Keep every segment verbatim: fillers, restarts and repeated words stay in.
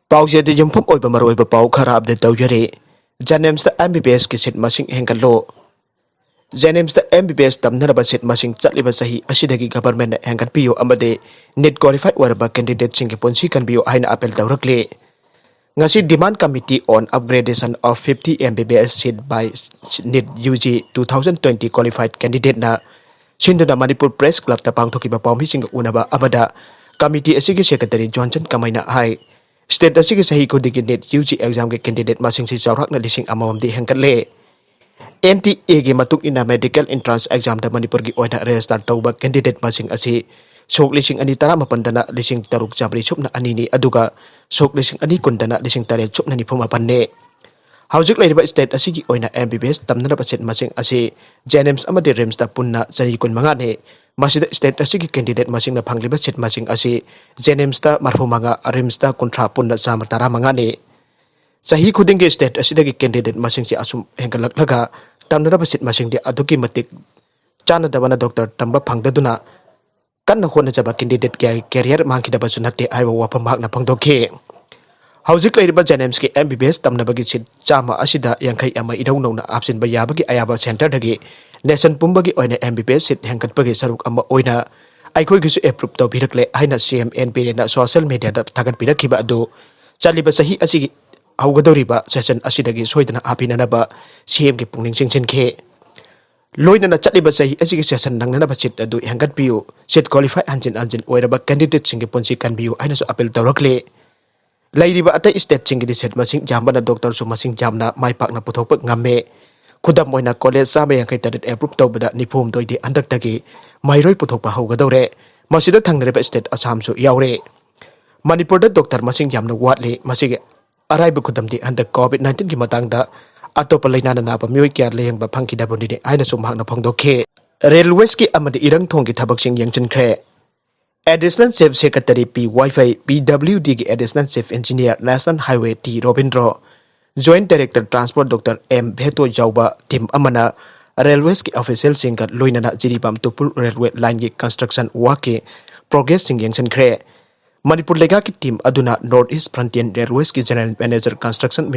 ꯄꯥꯎꯁꯦ ꯑꯗꯨ ꯌꯨꯝꯐꯝ ꯑꯣꯏꯕ ꯃꯔꯨꯑꯣꯏꯕ ꯄꯥꯎ ꯈꯔ ꯑꯞꯗꯦꯠ ꯇꯧꯖꯔꯤ꯫ ꯖꯦꯅꯤꯝꯁꯇ ꯑꯦꯝ ꯕꯤ ꯕꯤ ꯑꯦꯁꯀꯤ ꯁꯤꯠ ꯃꯁꯤꯡ ꯍꯦꯟꯒꯠꯂꯨ꯫ ꯖꯦꯅꯤꯝꯁꯇ ꯑꯦꯝ ꯕꯤ ꯕꯤ ꯑꯦꯁ ꯇꯝꯅꯅꯕ ꯁꯤꯠ ꯃꯁꯤꯡ ꯆꯠꯂꯤꯕ ꯆꯍꯤ ꯑꯁꯤꯗꯒꯤ ꯒꯚꯔꯟꯃꯦꯟꯠꯅ ꯍꯦꯟꯒꯠꯄꯤꯌꯨ ꯑꯃꯗꯤ ꯅꯤꯠ ꯀ꯭ꯋꯥꯂꯤꯐꯥꯏꯗ ꯑꯣꯏꯔꯕ ꯀꯦꯟꯗꯤꯗꯦꯠꯁꯤꯡꯒꯤ ꯄꯨꯟꯁꯤ ꯀꯟꯕꯤꯌꯨ ꯍꯥꯏꯅ ꯑꯄꯤꯜ ꯇꯧꯔꯛꯂꯤ꯫ ꯉꯁꯤ Demand Committee on Upgradation of fifty M B B S seat by NEET U G two thousand twenty qualified candidateꯅ ꯁꯤꯟꯗꯨꯅ ꯃꯅꯤꯄꯨꯔ ꯄ꯭ꯔꯦꯁ ꯀ꯭ꯂꯕꯇ ꯄꯥꯡꯊꯣꯛꯈꯤꯕ ꯄꯥꯎꯃꯤꯁꯤꯡꯒ ꯎꯅꯕ ꯑꯃꯗ ꯀꯃꯤꯇꯤ ꯑꯁꯤꯒꯤ ꯁꯦꯀ꯭ꯔꯦꯇꯔꯤ ꯖꯣꯟꯁꯟ ꯀꯃꯩꯅ ꯍꯥꯏ, ꯁ꯭ꯇꯦꯠ ꯑꯁꯤꯒꯤ ꯆꯍꯤ ꯈꯨꯗꯤꯡꯒꯤ ꯅꯤꯠ ꯌꯨ ꯖꯤ ꯑꯦꯛꯖꯥꯝꯒꯤ ꯀꯦꯟꯗꯤꯗꯦꯠ ꯃꯁꯤꯡꯁꯤ ꯆꯥꯎꯔꯥꯛꯅ ꯂꯤꯁꯤꯡ ꯑꯃꯃꯝꯗꯤ ꯍꯦꯟꯒꯠꯂꯦ꯫ ꯑꯦꯟ ꯇꯤ ꯑꯦꯒꯤ ꯃꯇꯨꯡ ꯏꯟꯅ ꯃꯦꯗꯤꯀꯦꯜ ꯑꯦꯟꯇ꯭ꯔꯥꯟꯁ ꯑꯦꯛꯖꯥꯝꯗ ꯃꯅꯤꯄꯨꯔꯒꯤ ꯑꯣꯏꯅ ꯔꯦꯖꯤꯁꯇꯥꯔ ꯇꯧꯕ ꯀꯦꯟꯗꯤꯗꯦꯠ ꯃꯁꯤꯡ ꯑꯁꯤ ꯁꯣꯛ ꯂꯤꯁꯤꯡ ꯑꯅꯤ ꯇꯔꯥꯃꯥꯄꯟꯗꯅ ꯂꯤꯁꯤꯡ ꯇꯔꯨꯛ ꯆꯥꯃꯔꯤ ꯁꯨꯞꯅ ꯑꯅꯤꯅꯤ, ꯑꯗꯨꯒ ꯁꯣꯛ ꯂꯤꯁꯤꯡ ꯑꯅꯤ ꯀꯨꯟꯗꯅ ꯂꯤꯁꯤꯡ ꯇꯔꯦꯠ ꯁꯨꯞꯅ ꯅꯤꯐꯨ ꯃꯥꯄꯟꯅꯤ꯫ ꯍꯧꯖꯤꯛ ꯂꯩꯔꯤꯕ ꯁ꯭ꯇꯦꯠ ꯑꯁꯤꯒꯤ ꯑꯣꯏꯅ ꯑꯦꯝ ꯕꯤ ꯕꯤ ꯑꯦꯁ ꯇꯝꯅꯅꯕ ꯁꯤꯠ ꯃꯁꯤꯡ ꯑꯁꯤ ꯖꯦꯅꯤꯝꯁ ꯑꯃꯗꯤ ꯔꯤꯝꯁꯇ ꯄꯨꯟꯅ ꯆꯅꯤ ꯀꯨꯟꯃꯉꯥꯅꯤ꯫ ꯃꯁꯤꯗ ꯁ꯭ꯇꯦꯠ ꯑꯁꯤꯒꯤ ꯀꯦꯟꯗꯤꯗꯦꯠ ꯃꯁꯤꯡꯅ ꯐꯪꯂꯤꯕ ꯁꯤꯠ ꯃꯁꯤꯡ ꯑꯁꯤ ꯖꯦꯅꯤꯝꯁꯇ ꯃꯔꯐꯨ ꯃꯉꯥ, ꯔꯤꯝꯁꯇ ꯀꯨꯟꯊ꯭ꯔꯥ, ꯄꯨꯟꯅ ꯆꯥꯝꯃ ꯇꯔꯥꯃꯉꯥꯅꯤ꯫ ꯆꯍꯤ ꯈꯨꯗꯤꯡꯒꯤ ꯁ꯭ꯇꯦꯠ ꯑꯁꯤꯗꯒꯤ ꯀꯦꯟꯗꯤꯗꯦꯠ ꯃꯁꯤꯡꯁꯤ ꯑꯁꯨꯝ ꯍꯦꯟꯒꯠꯂꯛꯂꯒ ꯇꯝꯅꯅꯕ ꯁꯤꯠ ꯃꯁꯤꯡꯗꯤ ꯑꯗꯨꯛꯀꯤ ꯃꯇꯤꯛ ꯆꯥꯟꯅꯗꯕꯅ ꯗꯣꯛꯇꯔ ꯇꯝꯕ ꯐꯪꯗꯗꯨꯅ ꯀꯟꯅ ꯍꯣꯠꯅꯖꯕ ꯀꯦꯟꯗꯤꯗꯦꯠ ꯀꯌꯥꯒꯤ ꯀꯦꯔꯤꯌꯔ ꯃꯥꯡꯈꯤꯗꯕꯁꯨ ꯅꯠꯇꯦ ꯍꯥꯏꯕ ꯋꯥꯐꯝ ꯃꯍꯥꯛꯅ ꯐꯣꯡꯗꯣꯛꯈꯤ꯫ ꯍꯧꯖꯤꯛ ꯂꯩꯔꯤꯕ ꯖꯦꯅꯤꯝꯁꯀꯤ ꯑꯦꯝ ꯕꯤ ꯕꯤ ꯑꯦꯁ ꯇꯝꯅꯕꯒꯤ ꯁꯤꯠ ꯆꯥꯝꯃ ꯑꯁꯤꯗ ꯌꯥꯡꯈꯩ ꯑꯃ ꯏꯅꯧ ꯅꯧꯅ ꯍꯥꯞꯆꯤꯟꯕ ꯌꯥꯕꯒꯤ ꯑꯌꯥꯕ ꯁꯦꯟꯇꯔꯗꯒꯤ ꯅꯦꯁꯟ ꯄꯨꯝꯕꯒꯤ ꯑꯣꯏꯅ ꯑꯦꯝ ꯕꯤ ꯕꯤ ꯑꯦꯁ ꯁꯤꯠ ꯍꯦꯟꯒꯠꯄꯒꯤ ꯁꯔꯨꯛ ꯑꯃ ꯑꯣꯏꯅ ꯑꯩꯈꯣꯏꯒꯤꯁꯨ ꯑꯦꯄ꯭ꯔꯨꯞ ꯇꯧꯕꯤꯔꯛꯂꯦ ꯍꯥꯏꯅ ꯁꯤ ꯑꯦꯝ ꯑꯦꯟ ꯕꯤꯔꯦꯟꯅ ꯁꯣꯁꯤꯌꯦꯜ ꯃꯦꯗꯤꯌꯥꯗ ꯊꯥꯒꯠꯄꯤꯔꯛꯈꯤꯕ ꯑꯗꯨ ꯆꯠꯂꯤꯕ ꯆꯍꯤ ꯑꯁꯤꯒꯤ ꯍꯧꯒꯗꯧꯔꯤꯕ ꯁꯦꯁꯟ ꯑꯁꯤꯗꯒꯤ ꯁꯣꯏꯗꯅ ꯍꯥꯞꯄꯤꯅꯅꯕ ꯁꯤ ꯑꯦꯝꯒꯤ ꯄꯨꯛꯅꯤꯡ ꯆꯤꯡꯁꯤꯟꯈꯤ꯫ ꯂꯣꯏꯅꯅ ꯆꯠꯂꯤꯕ ꯆꯍꯤ ꯑꯁꯤꯒꯤ ꯁꯦꯁꯟ ꯅꯪꯅꯅꯕ ꯁꯤꯠ ꯑꯗꯨ ꯍꯦꯟꯒꯠꯄꯤꯌꯨ꯫ ꯁꯤꯠ ꯀ꯭ꯋꯥꯂꯤꯐꯥꯏ ꯍꯟꯖꯤꯟ ꯍꯟꯖꯤꯟ ꯑꯣꯏꯔꯕ ꯀꯦꯟꯗꯤꯗꯦꯠꯁꯤꯡꯒꯤ ꯄꯨꯟꯁꯤ ꯀꯟꯕꯤꯌꯨ ꯍꯥꯏꯅꯁꯨ ꯑꯄꯤꯜ ꯇꯧꯔꯛꯂꯤ꯫ ꯂꯩꯔꯤꯕ ꯑꯇꯩ ꯁ꯭ꯇꯦꯠꯁꯤꯡꯒꯤꯗꯤ ꯁꯤꯠ ꯃꯁꯤꯡ ꯌꯥꯝꯕꯅ ꯗꯣꯛꯇꯔꯁꯨ ꯃꯁꯤꯡ ꯌꯥꯝꯅ ꯃꯥꯏ ꯄꯥꯛꯅ ꯄꯨꯊꯣꯛꯄ ꯉꯝꯃꯦ꯫ ꯈꯨꯗꯝ ꯑꯣꯏꯅ ꯀꯣꯂꯦꯖ ꯆꯥꯝꯃ ꯌꯥꯡꯈꯩ ꯇꯔꯦꯠ ꯑꯦꯄ꯭ꯔꯨꯞ ꯇꯧꯕꯗ ꯅꯤꯐꯨ ꯍꯨꯝꯗꯣꯏꯗꯤ ꯍꯟꯗꯛꯇꯒꯤ ꯃꯍꯩꯔꯣꯏ ꯄꯨꯊꯣꯛꯄ ꯍꯧꯒꯗꯧꯔꯦ꯫ ꯃꯁꯤꯗ ꯊꯪꯅꯔꯤꯕ ꯁ꯭ꯇꯦꯠ ꯑꯁꯥꯝꯁꯨ ꯌꯥꯎꯔꯦ꯫ ꯃꯅꯤꯄꯨꯔꯗ ꯗꯣꯛꯇꯔ ꯃꯁꯤꯡ ꯌꯥꯝꯅ ꯋꯥꯠꯂꯤ꯫ ꯃꯁꯤꯒꯤ ꯑꯔꯥꯏꯕ ꯈꯨꯗꯝꯗꯤ ꯍꯟꯗꯛ ꯀꯣꯚꯤꯗ ꯅꯥꯏꯟꯇꯤꯟꯒꯤ ꯃꯇꯥꯡꯗ ꯑꯇꯣꯞꯄ ꯂꯥꯏꯅꯥꯅ ꯅꯥꯕ ꯃꯤꯑꯣꯏ ꯀꯌꯥ ꯂꯥꯌꯦꯡꯕ ꯐꯪꯈꯤꯗꯕꯅꯤꯅꯦ ꯍꯥꯏꯅꯁꯨ ꯃꯍꯥꯛꯅ ꯐꯣꯡꯗꯣꯛꯈꯤ꯫ ꯔꯦꯜꯋꯦꯁꯀꯤ ꯑꯃꯗꯤ ꯏꯔꯪ ꯊꯣꯡꯒꯤ ꯊꯕꯛꯁꯤꯡ ꯌꯦꯡꯁꯤꯟꯈ꯭ꯔꯦ꯫ Additional chief secretary P Vaiphei, P W ꯗꯤꯒꯤ additional chief engineer national highway T Robindro, joint director transport doctor M Veto ꯌꯥꯎꯕ ꯇꯤꯝ ꯑꯃꯅ ꯔꯦꯜꯋꯦꯁꯀꯤ ꯑꯣꯐꯤꯁꯤꯌꯦꯜꯁꯤꯡꯒ ꯂꯣꯏꯅꯅ ꯖꯤꯔꯤꯕꯥꯝ ꯇꯨꯄꯨꯜ ꯔꯦꯜꯋꯦ ꯂꯥꯏꯟꯒꯤ ꯀꯟꯁꯇ꯭ꯔꯛꯁꯟ ꯋꯥꯔꯛꯀꯤ ꯄ꯭ꯔꯣꯒ꯭ꯔꯦꯁꯁꯤꯡ ꯌꯦꯡꯁꯤꯟꯈ꯭ꯔꯦ꯫ ꯃꯅꯤꯄꯨꯔ ꯂꯩꯉꯥꯛꯀꯤ ꯇꯤꯝ ꯑꯗꯨꯅ North East Frontier Railwaysꯀꯤ General Manager Construction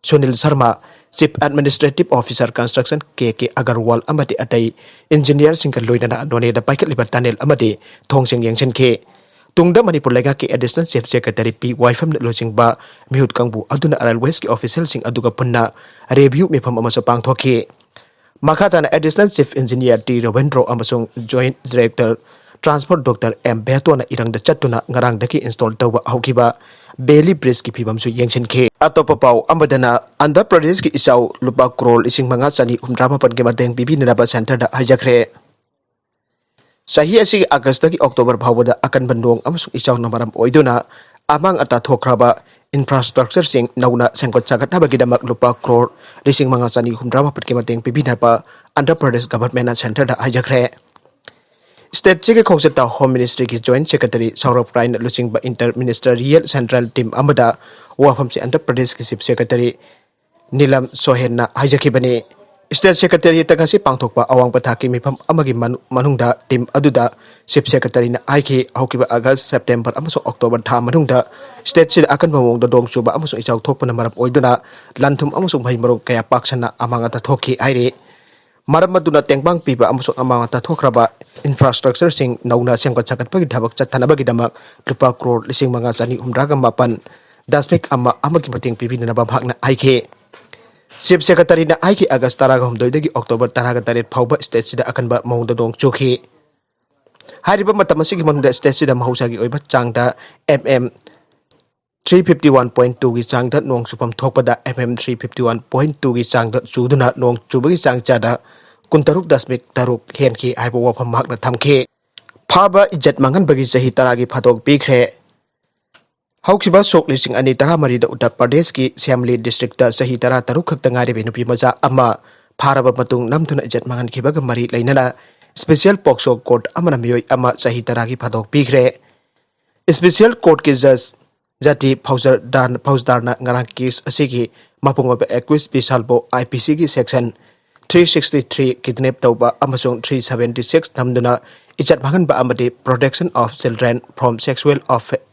Sunil Sharma, Chief Administrative Officer Construction ꯀꯦ ꯀꯦ ꯑꯒꯔꯋꯥꯜ ꯑꯃꯗꯤ ꯑꯇꯩ ꯏꯟꯖꯤꯅꯤꯌꯔꯁꯤꯡꯒ ꯂꯣꯏꯅꯅ ꯅꯣꯅꯦꯗ ꯄꯥꯏꯈꯠꯂꯤꯕ ꯇꯅꯦꯜ ꯑꯃꯗꯤ ꯊꯣꯡꯁꯤꯡ ꯌꯦꯡꯁꯤꯟꯈꯤ꯫ ꯇꯨꯡꯗ ꯃꯅꯤꯄꯨꯔ ꯂꯩꯉꯥꯛꯀꯤ Additional Chief Secretary ꯄꯤ ꯋꯥꯏꯐꯝꯅ ꯂꯨꯆꯤꯡꯕ ꯃꯤꯍꯨꯠ ꯀꯥꯡꯕꯨ ꯑꯗꯨꯅ ꯔꯦꯜꯋꯦꯁꯀꯤ ꯑꯣꯐꯤꯁꯤꯌꯦꯜꯁꯤꯡ ꯑꯗꯨꯒ ꯄꯨꯟꯅ ꯔꯤꯚꯤꯌꯨ ꯃꯤꯐꯝ ꯑꯃꯁꯨ ꯄꯥꯡꯊꯣꯛꯈꯤ꯫ ꯃꯈꯥ ꯇꯥꯅ Additional Chief Engineer T Robindro ꯑꯃꯁꯨꯡ Joint Director Transport doctor M ꯕꯦꯇꯣꯅ ꯏꯔꯪꯗ ꯆꯠꯇꯨꯅ ꯉꯔꯥꯡꯗꯒꯤ ꯏꯟꯁꯇꯣꯜ ꯇꯧꯕ ꯍꯧꯈꯤꯕ ꯕꯦꯂꯤ ꯕ꯭ꯔꯤꯖꯀꯤ ꯐꯤꯕꯝꯁꯨ ꯌꯦꯡꯁꯤꯟꯈꯤ꯫ ꯑꯇꯣꯞꯄ ꯄꯥꯎ ꯑꯃꯗꯅ ꯑꯟꯙ꯭ꯔ ꯄ꯭ꯔꯗꯦꯁꯀꯤ ꯏꯆꯥꯎ ꯂꯨꯄꯥ ꯀ꯭ꯔꯣꯔ ꯂꯤꯁꯤꯡ ꯃꯉꯥ ꯆꯅꯤ ꯍꯨꯝꯗ꯭ꯔꯥ ꯃꯥꯄꯟꯒꯤ ꯃꯇꯦꯡ ꯄꯤꯕꯤꯅꯅꯕ ꯁꯦꯟꯇꯔꯗ ꯍꯥꯏꯖꯈ꯭ꯔꯦ꯫ ꯆꯍꯤ ꯑꯁꯤꯒꯤ ꯑꯥꯒꯁꯇꯒꯤ ꯑꯣꯛꯇꯣꯕꯔ ꯐꯥꯎꯕꯗ ꯑꯀꯟꯕ ꯅꯣꯡ ꯑꯃꯁꯨꯡ ꯏꯆꯥꯎꯅ ꯃꯔꯝ ꯑꯣꯏꯗꯨꯅ ꯑꯃꯥꯡ ꯑꯇꯥ ꯊꯣꯛꯈ꯭ꯔꯕ ꯏꯟꯐ꯭ꯔꯥꯁꯇ꯭ꯔꯛꯆꯔꯁꯤꯡ ꯅꯧꯅ ꯁꯦꯝꯒꯠ ꯁꯥꯒꯠꯅꯕꯒꯤꯗꯃꯛ ꯂꯨꯄꯥ ꯀ꯭ꯔꯣꯔ ꯂꯤꯁꯤꯡ ꯃꯉꯥ ꯆꯅꯤ ꯍꯨꯝꯗ꯭ꯔꯥ ꯃꯥꯄꯟꯒꯤ ꯃꯇꯦꯡ ꯄꯤꯕꯤꯅꯕ ꯑꯟꯙ꯭ꯔ ꯄ꯭ꯔꯗꯦꯁ ꯒꯚꯔꯟꯃꯦꯟꯠꯅ ꯁꯦꯟꯇꯔꯗ ꯍꯥꯏꯖꯈ꯭ꯔꯦ꯫ ꯁ꯭ꯇꯦꯠꯁꯤꯒꯤ ꯈꯣꯡꯆꯠꯇ ꯍꯣꯝ ꯃꯤꯅꯤꯁꯇ꯭ꯔꯤꯒꯤ ꯖꯣꯏꯟꯠ ꯁꯦꯀ꯭ꯔꯦꯇꯔꯤ ꯁꯧꯔꯚ ꯔꯥꯏꯅ ꯂꯨꯆꯤꯡꯕ ꯏꯟꯇꯔ ꯃꯤꯅꯤꯁꯇꯔꯤꯌꯦꯜ ꯁꯦꯟꯇ꯭ꯔꯦꯜ ꯇꯤꯝ ꯑꯃꯗ ꯋꯥꯐꯝꯁꯤ ꯑꯟꯙ꯭ꯔ ꯄ꯭ꯔꯗꯦꯁꯀꯤ ꯆꯤꯐ ꯁꯦꯀ꯭ꯔꯦꯇꯔꯤ ꯅꯤꯂꯝ ꯁꯣꯍꯦꯟꯅ ꯍꯥꯏꯖꯈꯤꯕꯅꯤ꯫ ꯁ꯭ꯇꯦꯠ ꯁꯦꯀ꯭ꯔꯦꯇꯔꯤꯌꯦꯠꯇ ꯉꯁꯤ ꯄꯥꯡꯊꯣꯛꯄ ꯑꯋꯥꯡꯕ ꯊꯥꯛꯀꯤ ꯃꯤꯐꯝ ꯑꯃꯒꯤ ꯃꯅꯨ-, ꯃꯅꯨꯡꯗ ꯇꯤꯝ ꯑꯗꯨꯗ ꯆꯤꯐ ꯁꯦꯀ꯭ꯔꯦꯇꯔꯤꯅ ꯍꯥꯏꯈꯤ, ꯍꯧꯈꯤꯕ ꯑꯥꯒꯁ, ꯁꯦꯞꯇꯦꯝꯕꯔ ꯑꯃꯁꯨꯡ ꯑꯣꯛꯇꯣꯕꯔ ꯊꯥ ꯃꯅꯨꯡꯗ ꯁ꯭ꯇꯦꯠꯁꯤꯗ ꯑꯀꯟꯕ ꯃꯑꯣꯡꯗ ꯅꯣꯡ ꯆꯨꯕ ꯑꯃꯁꯨꯡ ꯏꯆꯥꯎ ꯊꯣꯛꯄꯅ ꯃꯔꯝ ꯑꯣꯏꯗꯨꯅ ꯂꯟ ꯊꯨꯝ ꯑꯃꯁꯨꯡ ꯃꯍꯩ ꯃꯔꯣꯡ ꯀꯌꯥ ꯄꯥꯛ ꯁꯟꯅ ꯑꯃꯥꯡ ꯑꯇꯥ ꯊꯣꯛꯈꯤ ꯍꯥꯏꯔꯤ꯫ ꯃꯔꯝ ꯑꯗꯨꯅ ꯇꯦꯡꯕꯥꯡ ꯄꯤꯕ ꯑꯃꯁꯨꯡ ꯑꯃꯥꯡ ꯑꯇꯥ ꯊꯣꯛꯈ꯭ꯔꯕ ꯏꯟꯐ꯭ꯔꯥꯁꯇ꯭ꯔꯛꯆꯔꯁꯤꯡ ꯅꯧꯅ ꯁꯦꯝꯒꯠ ꯁꯥꯒꯠꯄꯒꯤ ꯊꯕꯛ ꯆꯠꯊꯅꯕꯒꯤꯗꯃꯛ ꯂꯨꯄꯥ ꯀ꯭ꯔꯣꯔ ꯂꯤꯁꯤꯡ ꯃꯉꯥ ꯆꯅꯤ ꯍꯨꯝꯗ꯭ꯔꯥꯒ ꯃꯥꯄꯟ ꯗꯁꯃꯤꯛ ꯑꯃ ꯑꯃꯒꯤ ꯃꯇꯦꯡ ꯄꯤꯕꯤꯅꯅꯕ ꯃꯍꯥꯛꯅ ꯍꯥꯏꯈꯤ꯫ ꯆꯤꯐ ꯁꯦꯀ꯭ꯔꯦꯇꯔꯤꯅ ꯍꯥꯏꯈꯤ, ꯑꯥꯒꯁ ꯇꯔꯥꯒ ꯍꯨꯝꯗꯣꯏꯗꯒꯤ ꯑꯣꯛꯇꯣꯕꯔ ꯇꯔꯥꯒ ꯇꯔꯦꯠ ꯐꯥꯎꯕ ꯁ꯭ꯇꯦꯠꯁꯤꯗ ꯑꯀꯟꯕ ꯃꯑꯣꯡꯗ ꯅꯣꯡ ꯆꯨꯈꯤ꯫ ꯍꯥꯏꯔꯤꯕ ꯃꯇꯝ ꯑꯁꯤꯒꯤ ꯃꯅꯨꯡꯗ ꯁ꯭ꯇꯦꯠꯁꯤꯗ ꯃꯍꯧꯁꯥꯒꯤ ꯑꯣꯏꯕ ꯆꯥꯡꯗ M M three fifty one point ꯇꯨꯒꯤ ꯆꯥꯡꯗ ꯅꯣꯡ ꯆꯨꯐꯝ ꯊꯣꯛꯄꯗ M M three fifty one point ꯇꯨꯒꯤ ꯆꯥꯡꯗ ꯆꯨꯗꯨꯅ ꯅꯣꯡ ꯆꯨꯕꯒꯤ ꯆꯥꯡ ꯆꯥꯗ ꯀꯨꯟꯇꯔꯨꯛ ꯗꯁꯃꯤꯛ ꯇꯔꯨꯛ ꯍꯦꯟꯈꯤ ꯍꯥꯏꯕ ꯋꯥꯐꯝ ꯃꯍꯥꯛꯅ ꯊꯝꯈꯤ꯫ ꯐꯥꯕ ꯏꯖꯠ ꯃꯥꯡꯍꯟꯕꯒꯤ ꯆꯍꯤ ꯇꯔꯥꯒꯤ ꯐꯥꯗꯣꯛ ꯄꯤꯈ꯭ꯔꯦ꯫ ꯍꯧꯈꯤꯕ ꯁꯣꯛ ꯂꯤꯁꯤꯡ ꯑꯅꯤ ꯇꯔꯥꯃꯔꯤꯗ ꯎꯠꯇꯔ ꯄ꯭ꯔꯗꯦꯁꯀꯤ ꯁꯦꯝꯂꯤ ꯗꯤꯁꯇ꯭ꯔꯤꯛꯇ ꯆꯍꯤ ꯇꯔꯥ ꯇꯔꯨꯛ ꯈꯛꯇ ꯉꯥꯏꯔꯤꯕꯤ ꯅꯨꯄꯤ ꯃꯆꯥ ꯑꯃ ꯐꯥꯔꯕ ꯃꯇꯨꯡ ꯅꯝꯗꯨꯅ ꯏꯖꯠ ꯃꯥꯡꯍꯟꯈꯤꯕꯒ ꯃꯔꯤ ꯂꯩꯅꯅ ꯁ꯭ꯄꯦꯁꯤꯌꯦꯜ ꯄꯣꯛꯁꯣ ꯀꯣꯔꯠ ꯑꯃꯅ ꯃꯤꯑꯣꯏ ꯑꯃ ꯆꯍꯤ ꯇꯔꯥꯒꯤ ꯐꯥꯗꯣꯛ ꯄꯤꯈ꯭ꯔꯦ꯫ ꯁ꯭ꯄꯦꯁꯤꯌꯦꯜ ꯀꯣꯔꯠꯀꯤ ꯖꯖ ꯖꯇꯤ ꯐꯧꯖꯗꯥꯔ-, ꯐꯧꯖꯗꯥꯔꯅ ꯉꯔꯥꯡ ꯀꯦꯁ ꯑꯁꯤꯒꯤ ꯃꯄꯨꯡ ꯑꯣꯏꯕ ꯑꯦꯀ꯭ꯌꯨꯁ ꯕꯤꯁꯥꯜꯕꯨ ꯑꯥꯏ ꯄꯤ ꯁꯤꯒꯤ ꯁꯦꯛꯁꯟ ꯊ꯭ꯔꯤ ꯁꯤꯛꯁꯇꯤ ꯊ꯭ꯔꯤ, ꯀꯤꯗꯅꯦꯞ ꯇꯧꯕ, ꯑꯃꯁꯨꯡ ꯊ꯭ꯔꯤ ꯁꯚꯦꯟꯇꯤ ꯁꯤꯛꯁ ꯅꯝꯗꯨꯅ ꯏꯖꯠ ꯃꯥꯡꯍꯟꯕ ꯑꯃꯗꯤ Protection of Children from Sexual Offe-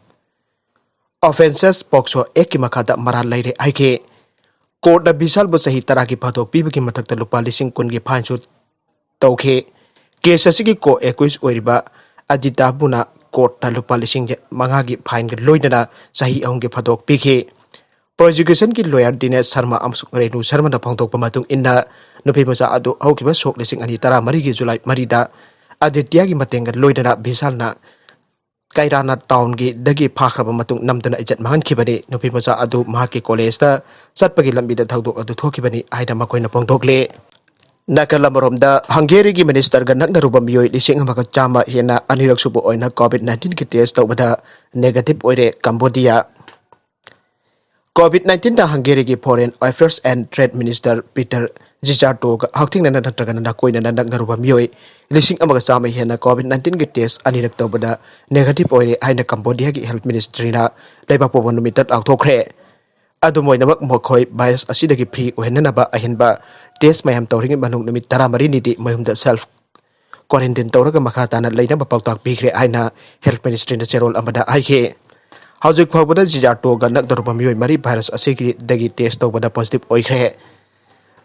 Offences, ꯄꯣꯛꯁꯣ ꯑꯦꯛꯀꯤ ꯃꯈꯥꯗ ꯃꯔꯥꯜ ꯂꯩꯔꯦ ꯍꯥꯏꯈꯤ꯫ ꯀꯣꯔꯠꯅ ꯕꯤꯁꯥꯜꯕꯨ ꯆꯍꯤ ꯇꯔꯥꯒꯤ ꯐꯥꯗꯣꯛ ꯄꯤꯕꯒꯤ ꯃꯊꯛꯇ ꯂꯨꯄꯥ ꯂꯤꯁꯤꯡ ꯀꯨꯟꯒꯤ ꯐꯥꯏꯟꯁꯨ ꯇꯧꯈꯤ꯫ ꯀꯦꯁ ꯑꯁꯤꯒꯤ ꯀꯣ ꯑꯦꯀ꯭ꯌꯨꯁ ꯑꯣꯏꯔꯤꯕ ꯑꯗꯤꯇꯥꯕꯨꯅ ꯀꯣꯔꯠꯇ ꯂꯨꯄꯥ ꯂꯤꯁꯤꯡ ꯃꯉꯥꯒꯤ ꯐꯥꯏꯟꯒ ꯂꯣꯏꯅꯅ ꯆꯍꯤ ꯑꯍꯨꯝꯒꯤ ꯐꯥꯗꯣꯛ ꯄꯤꯈꯤ꯫ ꯄ꯭ꯔꯣꯁꯤꯀ꯭ꯌꯨꯁꯟꯒꯤ ꯂꯣꯌꯔ ꯗꯤꯅꯦꯁ ꯁꯔꯃ ꯑꯃꯁꯨꯡ ꯔꯦꯅꯨ ꯁꯔꯃꯅ ꯐꯣꯡꯗꯣꯛꯄ ꯃꯇꯨꯡ ꯏꯟꯅ, ꯅꯨꯄꯤꯃꯆꯥ ꯑꯗꯨ ꯍꯧꯈꯤꯕ ꯁꯣꯛ ꯂꯤꯁꯤꯡ ꯑꯅꯤ ꯇꯔꯥꯃꯔꯤꯒꯤ ꯖꯨꯂꯥꯏ ꯃꯔꯤꯗ ꯑꯗꯤꯇ꯭ꯌꯒꯤ ꯃꯇꯦꯡꯒ ꯂꯣꯏꯅꯅ ꯕꯤꯁꯥꯜꯅ ꯀꯩꯔꯥꯅ ꯇꯥꯎꯟꯒꯤꯗꯒꯤ ꯐꯥꯈ꯭ꯔꯕ ꯃꯇꯨꯡ ꯅꯝꯗꯨꯅ ꯏꯖꯠ ꯃꯥꯡꯍꯟꯈꯤꯕꯅꯤ꯫ ꯅꯨꯄꯤꯃꯆꯥ ꯑꯗꯨ ꯃꯍꯥꯛꯀꯤ ꯀꯣꯂꯦꯖꯇ ꯆꯠꯄꯒꯤ ꯂꯝꯕꯤꯗ ꯊꯧꯗꯣꯛ ꯑꯗꯨ ꯊꯣꯛꯈꯤꯕꯅꯤ ꯍꯥꯏꯅ ꯃꯈꯣꯏꯅ ꯐꯣꯡꯗꯣꯛꯂꯤ꯫ ꯅꯥꯀꯜ ꯑꯃꯔꯣꯝꯗ, ꯍꯪꯒꯦꯔꯤꯒꯤ ꯃꯤꯅꯤꯁꯇꯔꯒ ꯅꯛꯅꯔꯨꯕ ꯃꯤꯑꯣꯏ ꯂꯤꯁꯤꯡ ꯑꯃꯒ ꯆꯥꯝꯃ ꯍꯦꯟꯅ ꯑꯅꯤꯔꯛ ꯁꯨꯕ ꯑꯣꯏꯅ ꯀꯣꯚꯤꯗ ꯅꯥꯏꯟꯇꯤꯟꯒꯤ ꯇꯦꯁ ꯇꯧꯕꯗ ꯅꯦꯒꯦꯇꯤꯚ ꯑꯣꯏꯔꯦ ꯀꯝꯕꯣꯗꯤꯌꯥ꯫ ꯀꯣꯚꯤꯗ ꯅꯥꯏꯟꯇꯤꯟꯗ ꯍꯪꯒꯦꯔꯤꯒꯤ Foreign Affairs and Trade Minister Peter ꯖꯤꯖꯥꯔꯇꯣꯒ ꯍꯛꯊꯦꯡꯅꯅ ꯅꯠꯇ꯭ꯔꯒꯅ ꯅꯥꯀꯣꯏꯅꯅ ꯅꯛꯅꯔꯨꯕ ꯃꯤꯑꯣꯏ ꯂꯤꯁꯤꯡ ꯑꯃꯒ ꯆꯥꯝꯃ ꯍꯦꯟꯅ ꯀꯣꯚꯤꯗ ꯅꯥꯏꯟꯇꯤꯟꯒꯤ ꯇꯦꯁ ꯑꯅꯤꯔꯛ ꯇꯧꯕꯗ ꯅꯦꯒꯦꯇꯤꯚ ꯑꯣꯏꯔꯦ ꯍꯥꯏꯅ ꯀꯝꯕꯣꯗꯤꯌꯥꯒꯤ ꯍꯦꯜꯊ ꯃꯤꯅꯤꯁꯇ꯭ꯔꯤꯅ ꯂꯩꯕꯥꯛ ꯄꯣꯛꯄ ꯅꯨꯃꯤꯠꯇ ꯂꯥꯎꯊꯣꯛꯈ꯭ꯔꯦ꯫ ꯑꯗꯨꯝ ꯑꯣꯏꯅꯃꯛ, ꯃꯈꯣꯏ ꯚꯥꯏꯔꯁ ꯑꯁꯤꯗꯒꯤ ꯐ꯭ꯔꯤ ꯑꯣꯏꯍꯟꯅꯅꯕ ꯑꯍꯦꯟꯕ ꯇꯦꯁ ꯃꯌꯥꯝ ꯇꯧꯔꯤꯉꯩ ꯃꯅꯨꯡ ꯅꯨꯃꯤꯠ ꯇꯔꯥꯃꯔꯤꯅꯤꯗꯤ ꯃꯌꯨꯝꯗ ꯁꯦꯜꯐ ꯀ꯭ꯋꯥꯔꯦꯟꯇꯤꯟ ꯇꯧꯔꯒ ꯃꯈꯥ ꯇꯥꯅ ꯂꯩꯅꯕ ꯄꯥꯎꯇꯥꯛ ꯄꯤꯈ꯭ꯔꯦ ꯍꯥꯏꯅ ꯍꯦꯜꯊ ꯃꯤꯅꯤꯁꯇ꯭ꯔꯤꯅ ꯆꯦꯔꯣꯜ ꯑꯃꯗ ꯍꯥꯏꯈꯤ꯫ ꯍꯧꯖꯤꯛ ꯐꯥꯎꯕꯗ ꯖꯤꯖꯥꯔꯇꯣꯒ ꯅꯛꯅꯔꯨꯕ ꯃꯤꯑꯣꯏ ꯃꯔꯤ ꯚꯥꯏꯔꯁ ꯑꯁꯤꯒꯤꯗꯒꯤ ꯇꯦꯁ ꯇꯧꯕꯗ ꯄꯣꯖꯤꯇꯤꯚ ꯑꯣꯏꯈ꯭ꯔꯦ꯫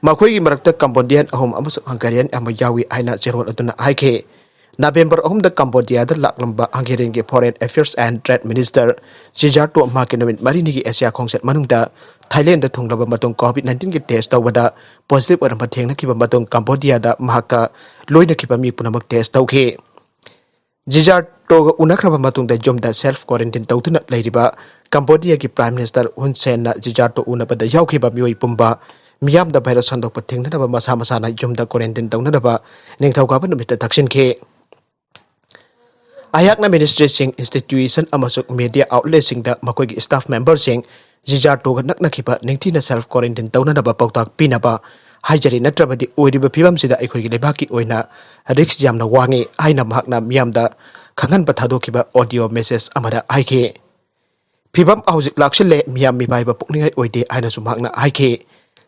ꯃꯈꯣꯏꯒꯤ ꯃꯔꯛꯇ ꯀꯝꯕꯣꯗꯤꯌꯥꯟ ꯑꯍꯨꯝ ꯑꯃꯁꯨꯡ ꯍꯪꯒꯦꯔꯤꯌꯥꯟ ꯑꯃ ꯌꯥꯎꯏ ꯍꯥꯏꯅ ꯆꯦꯔꯣꯜ ꯑꯗꯨꯅ ꯍꯥꯏꯈꯤ꯫ ꯅꯕꯦꯝꯕꯔ ꯑꯍꯨꯝꯗ ꯀꯝꯕꯣꯗꯤꯌꯥꯗ ꯂꯥꯛꯂꯝꯕ ꯍꯪꯒꯦꯔꯤꯌꯟꯒꯤ Foreign Affairs and Trade Minister ꯖꯤꯖꯥꯔꯇꯣ ꯃꯍꯥꯛꯀꯤ ꯅꯨꯃꯤꯠ ꯃꯔꯤꯅꯤꯒꯤ ꯑꯦꯁꯤꯌꯥ ꯈꯣꯡꯆꯠ ꯃꯅꯨꯡꯗ ꯊꯥꯏꯂꯦꯟꯗ ꯊꯨꯡꯂꯕ ꯃꯇꯨꯡ ꯀꯣꯚꯤꯗ ꯅꯥꯏꯟꯇꯤꯟꯒꯤ ꯇꯦꯁ ꯇꯧꯕꯗ ꯄꯣꯖꯤꯇꯤꯚ ꯑꯣꯏꯔꯝꯕ ꯊꯦꯡꯅꯈꯤꯕ ꯃꯇꯨꯡ ꯀꯝꯕꯣꯗꯤꯌꯥꯗ ꯃꯍꯥꯛꯀ ꯂꯣꯏꯅꯈꯤꯕ ꯃꯤ ꯄꯨꯝꯅꯃꯛ ꯇꯦꯁ ꯇꯧꯈꯤ꯫ ꯖꯤꯖꯥꯔꯇꯣꯒ ꯎꯅꯈ꯭ꯔꯕ ꯃꯇꯨꯡꯗ ꯌꯨꯝꯗ ꯁꯦꯜꯐ ꯀ꯭ꯋꯥꯔꯦꯟꯇꯤꯟ ꯇꯧꯗꯨꯅ ꯂꯩꯔꯤꯕ ꯀꯝꯕꯣꯗꯤꯌꯥꯒꯤ ꯄ꯭ꯔꯥꯏꯝ ꯃꯤꯅꯤꯁꯇꯔ ꯍꯨꯟ ꯁꯦꯟꯅ ꯖꯤꯖꯥꯔꯇꯣ ꯎꯅꯕꯗ ꯌꯥꯎꯈꯤꯕ ꯃꯤꯑꯣꯏ ꯄꯨꯝꯕ ꯃꯤꯌꯥꯝꯗ ꯚꯥꯏꯔꯁ ꯁꯟꯗꯣꯛꯄ ꯊꯤꯡꯅꯅꯕ ꯃꯁꯥ ꯃꯁꯥꯅ ꯌꯨꯝꯗ ꯀ꯭ꯋꯥꯔꯦꯟꯇꯤꯟ ꯇꯧꯅꯅꯕ ꯅꯤꯡꯊꯧꯀꯥꯕ ꯅꯨꯃꯤꯠꯇ ꯇꯛꯁꯤꯟꯈꯤ꯫ ꯑꯩꯍꯥꯛꯅ ꯃꯤꯅꯤꯁꯇ꯭ꯔꯤꯁꯤꯡ, ꯏꯟꯁꯇꯤꯇ꯭ꯌꯨꯁꯟ ꯑꯃꯁꯨꯡ ꯃꯤꯗꯤꯌꯥ ꯑꯥꯎꯠꯂꯦꯠꯁꯤꯡꯗ ꯃꯈꯣꯏꯒꯤ ꯁ꯭ꯇꯥꯐ ꯃꯦꯝꯕꯔꯁꯤꯡ ꯖꯤꯖꯥꯔꯇꯣꯒ ꯅꯛꯅꯈꯤꯕ ꯅꯤꯡꯊꯤꯅ ꯁꯦꯜꯐ ꯀ꯭ꯋꯥꯔꯦꯟꯇꯤꯟ ꯇꯧꯅꯅꯕ ꯄꯥꯎꯇꯥꯛ ꯄꯤꯅꯕ ꯍꯥꯏꯖꯔꯤ, ꯅꯠꯇ꯭ꯔꯕꯗꯤ ꯑꯣꯏꯔꯤꯕ ꯐꯤꯕꯝꯁꯤꯗ ꯑꯩꯈꯣꯏꯒꯤ ꯂꯩꯕꯥꯛꯀꯤ ꯑꯣꯏꯅ ꯔꯤꯁ꯭ꯛ ꯌꯥꯝꯅ ꯋꯥꯡꯉꯤ ꯍꯥꯏꯅ ꯃꯍꯥꯛꯅ ꯃꯤꯌꯥꯝꯗ ꯈꯪꯍꯟꯕ ꯊꯥꯗꯣꯛꯈꯤꯕ ꯑꯣꯗꯤꯑꯣ ꯃꯦꯁꯦꯖ ꯑꯃꯗ ꯍꯥꯏꯈꯤ꯫ ꯐꯤꯕꯝ ꯍꯧꯖꯤꯛ ꯂꯥꯛꯁꯤꯜꯂꯦ, ꯃꯤꯌꯥꯝ ꯃꯤꯄꯥꯏꯕ ꯄꯨꯛꯅꯤꯡꯉꯥꯏ ꯑꯣꯏꯗꯦ ꯍꯥꯏꯅꯁꯨ ꯃꯍꯥꯛꯅ ꯍꯥꯏꯈꯤ꯫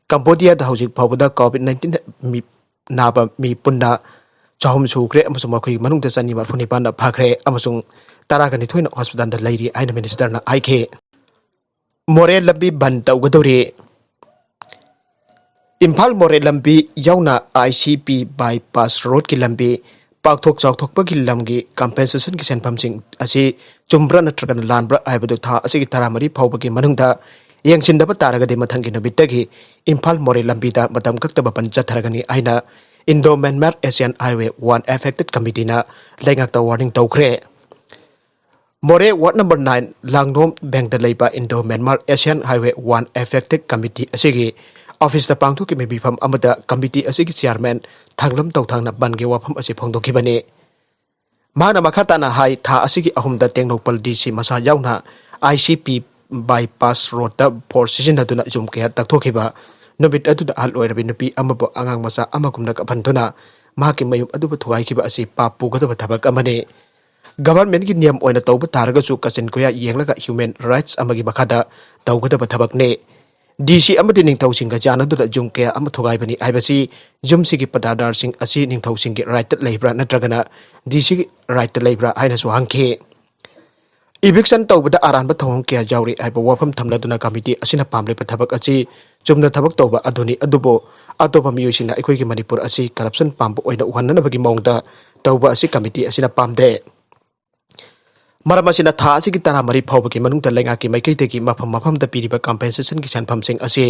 ꯀꯝꯕꯣꯗꯤꯌꯥꯗ ꯍꯧꯖꯤꯛ ꯐꯥꯎꯕꯗ ꯀꯣꯚꯤꯗ ꯅꯥꯏꯟꯇꯤꯟ ꯃꯤ ꯅꯥꯕ ꯃꯤ ꯄꯨꯟꯅ ꯆꯍꯨꯝ ꯁꯨꯈ꯭ꯔꯦ ꯑꯃꯁꯨꯡ ꯃꯈꯣꯏꯒꯤ ꯃꯅꯨꯡꯗ ꯆꯅꯤ ꯃꯔꯤꯐꯨ ꯅꯤꯄꯥꯟꯅ ꯐꯈ꯭ꯔꯦ ꯑꯃꯁꯨꯡ ꯇꯔꯥꯒ ꯅꯤꯊꯣꯏꯅ ꯍꯣꯁꯄꯤꯇꯥꯜꯗ ꯂꯩꯔꯤ ꯍꯥꯏꯅ ꯃꯤꯅꯤꯁꯇꯔꯅ ꯍꯥꯏꯈꯤ꯫ ꯃꯣꯔꯦ ꯂꯝꯕꯤ ꯕꯟ ꯇꯧꯒꯗꯧꯔꯤ꯫ ꯏꯝꯐꯥꯜ ꯃꯣꯔꯦ ꯂꯝꯕꯤ ꯌꯥꯎꯅ ICP ꯕꯥꯏꯄꯥꯁ ꯔꯣꯗꯀꯤ ꯂꯝꯕꯤ ꯄꯥꯛꯊꯣꯛ ꯆꯥꯎꯊꯣꯛꯄꯒꯤ ꯂꯝꯒꯤ ꯀꯝꯄꯦꯟꯁꯦꯁꯟꯒꯤ ꯁꯦꯟꯐꯝꯁꯤꯡ ꯑꯁꯤ ꯆꯨꯝꯕ꯭ꯔꯥ ꯅꯠꯇ꯭ꯔꯒꯅ ꯂꯥꯟꯕ꯭ꯔꯥ ꯍꯥꯏꯕꯗꯨ ꯊꯥ ꯑꯁꯤꯒꯤ ꯇꯔꯥꯃꯔꯤ ꯐꯥꯎꯕꯒꯤ ꯃꯅꯨꯡꯗ ꯌꯦꯡꯁꯤꯟꯗꯕ ꯇꯥꯔꯒꯗꯤ ꯃꯊꯪꯒꯤ ꯅꯨꯃꯤꯠꯇꯒꯤ ꯏꯝꯐꯥꯜ ꯃꯣꯔꯦ ꯂꯝꯕꯤꯗ ꯃꯇꯝ ꯀꯛꯇꯕ ꯕꯟ ꯆꯠꯊꯔꯒꯅꯤ ꯍꯥꯏꯅ Indo Myanmar Asian Highway One Affected Committeeꯅ ꯂꯩꯉꯥꯛꯇ ꯋꯥꯔꯅꯤꯡ ꯇꯧꯈ꯭ꯔꯦ꯫ ꯃꯣꯔꯦ ꯋꯥꯔꯗ ꯅꯝꯕꯔ ꯅꯥꯏꯟ ꯂꯥꯡꯂꯣꯝ ꯕꯦꯡꯗ ꯂꯩꯕ Indo Myanmar Asian Highway One Affected Committee ꯑꯁꯤꯒꯤ ꯑꯣꯐꯤꯁꯇ ꯄꯥꯡꯊꯣꯛꯈꯤꯕ ꯃꯤꯐꯝ ꯑꯃꯗ ꯀꯃꯤꯇꯤ ꯑꯁꯤꯒꯤ ꯆꯤꯌꯥꯔꯃꯦꯟ ꯊꯥꯡꯂꯝ ꯇꯧꯊꯥꯡꯅ ꯕꯟꯒꯤ ꯋꯥꯐꯝ ꯑꯁꯤ ꯐꯣꯡꯗꯣꯛꯈꯤꯕꯅꯤ꯫ ꯃꯍꯥꯛꯅ ꯃꯈꯥ ꯇꯥꯅ ꯍꯥꯏ, ꯊꯥ ꯑꯁꯤꯒꯤ ꯑꯍꯨꯝꯗ ꯇꯦꯡꯅꯧꯄꯜ DC ꯃꯁꯥ ꯌꯥꯎꯅ ICP ꯕꯥꯏꯄꯥꯁ ꯔꯣꯗꯇ ꯐꯣꯔꯁ ꯁꯤꯖꯤꯟꯅꯗꯨꯅ ꯌꯨꯝ ꯀꯌꯥ ꯇꯛꯊꯣꯛꯈꯤꯕ ꯅꯨꯃꯤꯠ ꯑꯗꯨꯗ ꯑꯍꯜ ꯑꯣꯏꯔꯕꯤ ꯅꯨꯄꯤ ꯑꯃꯕꯨ ꯑꯉꯥꯡ ꯃꯆꯥ ꯑꯃꯒꯨꯝꯅ ꯀꯞꯍꯟꯗꯨꯅ ꯃꯍꯥꯛꯀꯤ ꯃꯌꯨꯝ ꯑꯗꯨꯕꯨ ꯊꯨꯒꯥꯏꯈꯤꯕ ꯑꯁꯤ ꯄꯥꯞ ꯄꯨꯒꯗꯕ ꯊꯕꯛ ꯑꯃꯅꯤ꯫ ꯒꯚꯔꯟꯃꯦꯟꯠꯀꯤ ꯅꯤꯌꯝ ꯑꯣꯏꯅ ꯇꯧꯕ ꯇꯥꯔꯒꯁꯨ ꯀꯥꯆꯤꯟ ꯀꯣꯌꯥ ꯌꯦꯡꯂꯒ ꯍ꯭ꯌꯨꯃꯦꯟ ꯔꯥꯏꯠꯁ ꯑꯃꯒꯤ ꯃꯈꯥꯗ ꯇꯧꯒꯗꯕ ꯊꯕꯛꯅꯤ꯫ DC ꯑꯃꯗꯤ ꯅꯤꯡꯊꯧꯁꯤꯡꯒ ꯌꯥꯅꯗꯨꯅ ꯌꯨꯝ ꯀꯌꯥ ꯑꯃ ꯊꯨꯒꯥꯏꯕꯅꯤ ꯍꯥꯏꯕꯁꯤ ꯌꯨꯝꯁꯤꯒꯤ ꯄꯇꯥꯗꯥꯔꯁꯤꯡ ꯑꯁꯤ ꯅꯤꯡꯊꯧꯁꯤꯡꯒꯤ ꯔꯥꯏꯠꯇ ꯂꯩꯕ꯭ꯔꯥ ꯅꯠꯇ꯭ꯔꯒꯅ DCꯒꯤ ꯔꯥꯏꯠꯇ ꯂꯩꯕ꯭ꯔꯥ ꯍꯥꯏꯅꯁꯨ ꯍꯪꯈꯤ꯫ ꯏꯚꯤꯛꯁꯟ ꯇꯧꯕꯗ ꯑꯔꯥꯟꯕ ꯊꯧꯑꯣꯡ ꯀꯌꯥ ꯌꯥꯎꯔꯤ ꯍꯥꯏꯕ ꯋꯥꯐꯝ ꯊꯝꯂꯗꯨꯅ ꯀꯃꯤꯇꯤ ꯑꯁꯤꯅ ꯄꯥꯝꯂꯤꯕ ꯊꯕꯛ ꯑꯁꯤ ꯆꯨꯝꯅ ꯊꯕꯛ ꯇꯧꯕ ꯑꯗꯨꯅꯤ, ꯑꯗꯨꯕꯨ ꯑꯇꯣꯞꯄ ꯃꯤꯑꯣꯏꯁꯤꯡꯅ ꯑꯩꯈꯣꯏꯒꯤ ꯃꯅꯤꯄꯨꯔ ꯑꯁꯤ ꯀꯔꯞꯁꯟ ꯄꯥꯝꯕ ꯑꯣꯏꯅ ꯎꯍꯟꯅꯅꯕꯒꯤ ꯃꯑꯣꯡꯗ ꯇꯧꯕ ꯑꯁꯤ ꯀꯃꯤꯇꯤ ꯑꯁꯤꯅ ꯄꯥꯝꯗꯦ꯫ ꯃꯔꯝ ꯑꯁꯤꯅ ꯊꯥ ꯑꯁꯤꯒꯤ ꯇꯔꯥꯃꯔꯤ ꯐꯥꯎꯕꯒꯤ ꯃꯅꯨꯡꯗ ꯂꯩꯉꯥꯛꯀꯤ ꯃꯥꯏꯀꯩꯗꯒꯤ ꯃꯐꯝ ꯃꯐꯝꯗ ꯄꯤꯔꯤꯕ ꯀꯝꯄꯦꯟꯁꯦꯁꯟꯒꯤ ꯁꯦꯟꯐꯝꯁꯤꯡ ꯑꯁꯤ